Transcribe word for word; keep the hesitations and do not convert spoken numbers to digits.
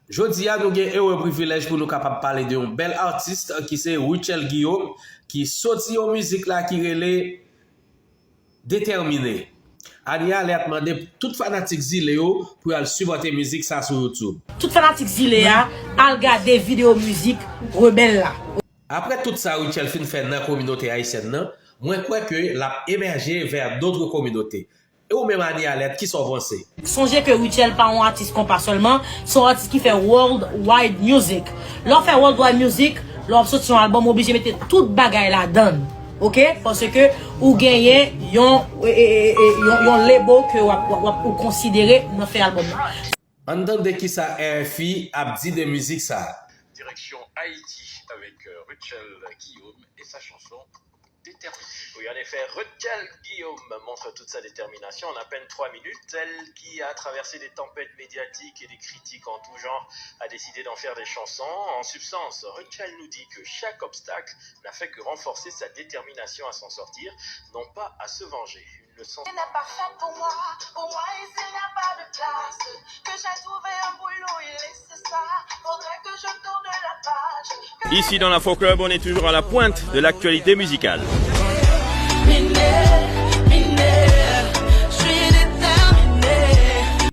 Jodi a, nou gen ere privilèj pou nou kapab pale de yon bèl atis ki se Rutshelle Guillaume, ki soti yon mizik la ki rele Detèmine. Anie Alerte mande tout fanatik Zile yo pou y al sipòte mizik sa sou YouTube. Tout fanatik Zile a, al gade videyo mizik Rebèl la. Apre tout sa Rutshelle fin fè nan kominote ayisyèn nan, mwen kwè ke l ap emèje vè dotre kominote. E ou menm Anie Alerte, kisa w panse? Sonje ke Rutshelle pa yon atis konpa sèlman, se yon atis ki fè worldwide music. Lè w fè worldwide music, lè w ap soti yon albòm, ou oblije mete tout bagay ladan l, oke? Paske ou genyen yon, e, e, e, e, yon, yon label ke w ap, w ap, w ap, ou konsidere nan fè albòm nan. Ann tande kisa R F I ap di de mizik sa. Direction Haïti avec euh, Rutshelle Guillaume et sa chanson Déterminée. Oui, en effet, Rutshelle Guillaume montre toute sa détermination en à peine trois minutes. Elle qui a traversé des tempêtes médiatiques et des critiques en tout genre, a décidé d'en faire des chansons. En substance, Rutshelle nous dit que chaque obstacle n'a fait que renforcer sa détermination à s'en sortir, non pas à se venger. Une leçon. Je n'ai pas fait pour moi, pour moi ici il n'y a pas de place. Que j'ai trouvé un boulot, il est ça. Faudrait que je tourne la page. Ici dans l'Afro Club, on est toujours à la pointe de l'actualité musicale.